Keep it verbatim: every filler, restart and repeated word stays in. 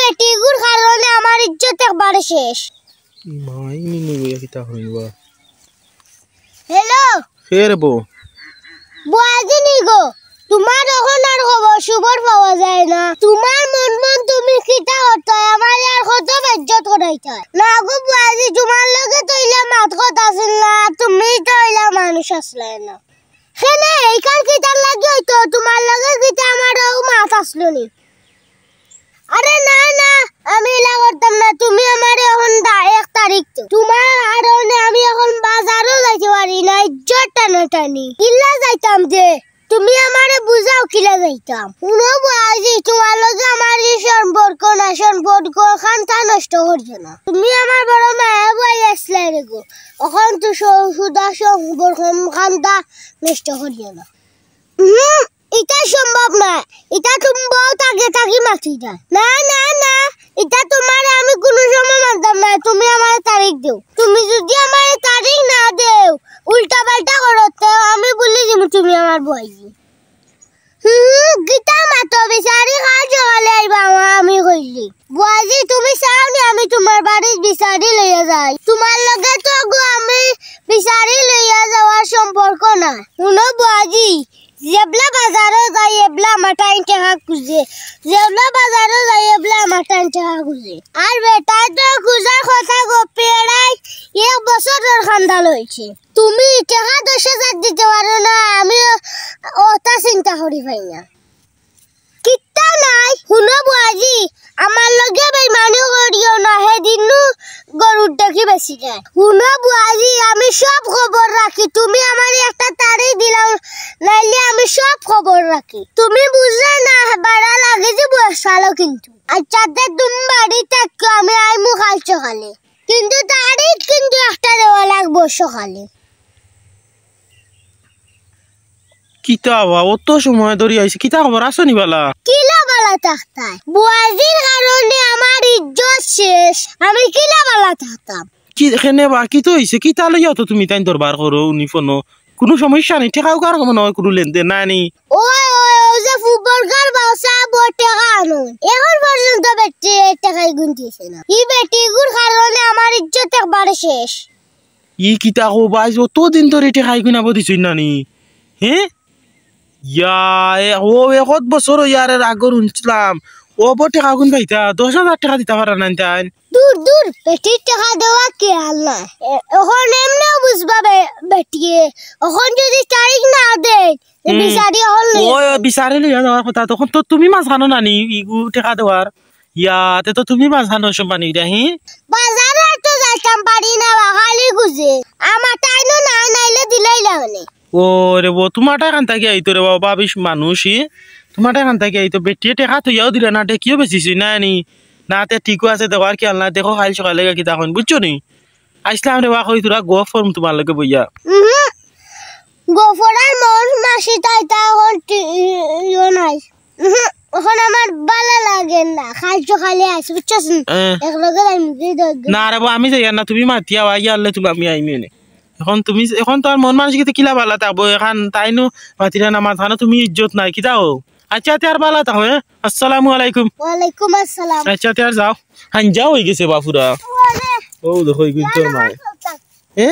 বেটিগুর কারণে আমার ইজ্জত একবারে শেষ। ই মা, ই নি নি বইয়া কিতা কইবা? হ্যালো। কে রে বো? বুয়াজি নি গো, তুমার অখন আর খবর সবর পাওয়া যায় না। তুমার মন মন তুমি কিতা করতায়, আমারে আর কত বেইজ্জত করাইতায়। না গো বুয়াজি, তুমার লগে তো ইলা মাত কথা আছিল না, তুমি তো ইলা মানুষ আছলায় না। কেনে, ইখান কিতার লাগি অইতো, তুমার লগে কিতা আমার অউ মাত আছলো নি? আরে না না, আমি ইলা করতাম না, তুমি আমারে অখন দা-, এক তারিখ দেও। তুমার কারণে আমি অখন বাজারও যাইতে পারি না, ইজ্জত টানাটানি। কিলা যাইতাম যে, তুমি আমারে বুঝাও কিলা যাইতাম। হুনো বুয়াজি, তুমার লগে আমার ই সম্পর্ক না, সম্পর্ক খানতা নষ্ট করিও না। তুমি আমার বড় মায়া বুয়াজি আছলায় রে গো, অখন তো স-, হুদা সম্পর্ক খানতা নষ্ট করিও না। হুম, ইটা সম্ভব নায়, ইটা তুমি বউত আগে থাকি মাতিরায়। না না না, ইটা তুমারে আমি কুনু সময় মানতাম না, তুমি আমারে তারিখ দেও। তুমি যুদি আমারে তারিখ না দেও, উল্টা পাল্টা করো, তে আমি বলি দিমু তুমি আমার বুয়াজি। হুম, কিতা মাতো, বিচারি কাইল সকালে আইবা, আমা-, আমি কইলি। বুয়াজি, তুমি চাও নি আমি তুমার বাড়িত বিচারি লইয়া যাই? তুমার লগে তো গো আমি বিচারি লইয়া যাওয়ার সম্পর্ক না। হুনো বুয়াজি, যেবলা বাজারো যাই, এবলা আমার টাইন টেকা খুজে। যেবলা বাজারো যাই, এবলা আমার টাইন টেকা খুজে। আর বেটায় তো খুজার কথা গো, পেড়াই এক বছরর কান্দা লইছে। তুমি টেকা দশ হাজার দিতে পারো না, আমি অতা চিন্তা করি পাই না। কিতা নাই, হুনো বুয়াজি, আমার লগে বেইমানি করিও না, হেদিন নু গরুর দেখি বেশি নাই। হুনো বুয়াজি, আমি সব খবর রাখি, তুমি আমারে একটা তারিখ দিলাও, নাইলে আমি সব খবর রাখি। তুমি বুঝরায় না, বাড়া লাগে যে বয়স ভালো কিন্তু। আচ্ছা, তে তুমি বাড়ি থাকিও, আমি আইমু কাইল সকালে। কিন্তু তারিখ কিন্তু একটা দেওয়া লাগবো সকালে। কিতা বা, অত সময় ধরি আইছি, কিতা খবর, আছো নি বালা? কিলা বালা থাকতাম? বুয়াজির কারণে আমার ইজ্জত শেষ, আমি কিলা বালা থাকতাম? কি, কেনে বা, কিতা অইছে? কিতা লইয়া তো তুমি তাইন দরবার করো, উনি ফোনো? কুনু সমস্যা নাই, টেকাও কার মনে অয় কুনু লেনদেন নাই নি? ওই, ওই, ওই যে ফুটবল কার বাউসা বড় টেকা আনো। অখন পর্যন্ত বেটি টেকাই গুনতিছে না। ই বেটিগুর কারণে আমার ইজ্জত একবারে শেষ। ই কিতা কও ভাই, অত দিন ধরি টেকাই গুনাবো দিছইন না নি? হে? ইয়া, এ, ও, এ কত বছর অইয়া আর আগর হুনছিলাম। অবো টেকা গুন পাইতা, দশ হাজার টেকা দিতা পারা না তাইন। দূর, দূর, বেটির টেকা দেওয়া খেয়াল না। এ-, অখন এমনেও বুঝবা বে-, বেটিয়ে। অখন যুদি তারিখ না দেয়, তে হুম। বিচারি অকল লইয়া ও, যাইবো। বিচারি লইয়া যাওয়ার কথা। তখন তো তুমি মাঝখানো না নি, ইগু টেকা দেওয়ার। ইয়া, তে তো তুমি মাঝখানো সম্মানি রে, হি? বাজারো তো যাইতাম পারি না, বা খালি খুজে। আমার টাইনও না, নাইলে দিলাইলা মানে। ও রে বো, তুমার টেকা কান থাকি আইতো রে বাবা, ভাবিস মানুষ, হি? তুমার টেকা কান থাকি আইতো, বেটিয়ে টেকা থইয়াও দিলা না, টেকিও বেচিছি না নি? না, তে ঠিকও আছে, দেখো আর খেয়াল না, দেখো কাইল সকালে গিয়া কিতা কইন, বুঝছো নি? আইসলাম রে বা, কই তোরা গফ করমু তুমার লগে বইয়া। উহু। গফরার মন মাসি তাই তা অখন টি-, ইয়ো নাই। উহু, অখন আমার বালা লাগে না। কাইল সকালে আইস, বুঝছস নি? এ। একলগে যাইমু কি দরকার? না রে বা, আমি যাইয়ার না, তুমি মাতিয়া আইয়া আনলে তুমি আমি আইমু নে। অখন তুমি, অখন তো আর মন মানসিকতা কিলা বালা থাকবো, অখন তাইনও মাতিরা না, মাঝখানো তুমি ইজ্জত নাই, কিতা অ? আচ্ছা, তে আর বালা থাকো, হে? আসসালামু আলাইকুম। ওয়ালাইকুম আসসালাম। আচ্ছা, তে আর যাও। হাইঞ্জা অইগেছে বাফুরা। ওরে। ও দেখো, ইগুন তোর মায়। হে?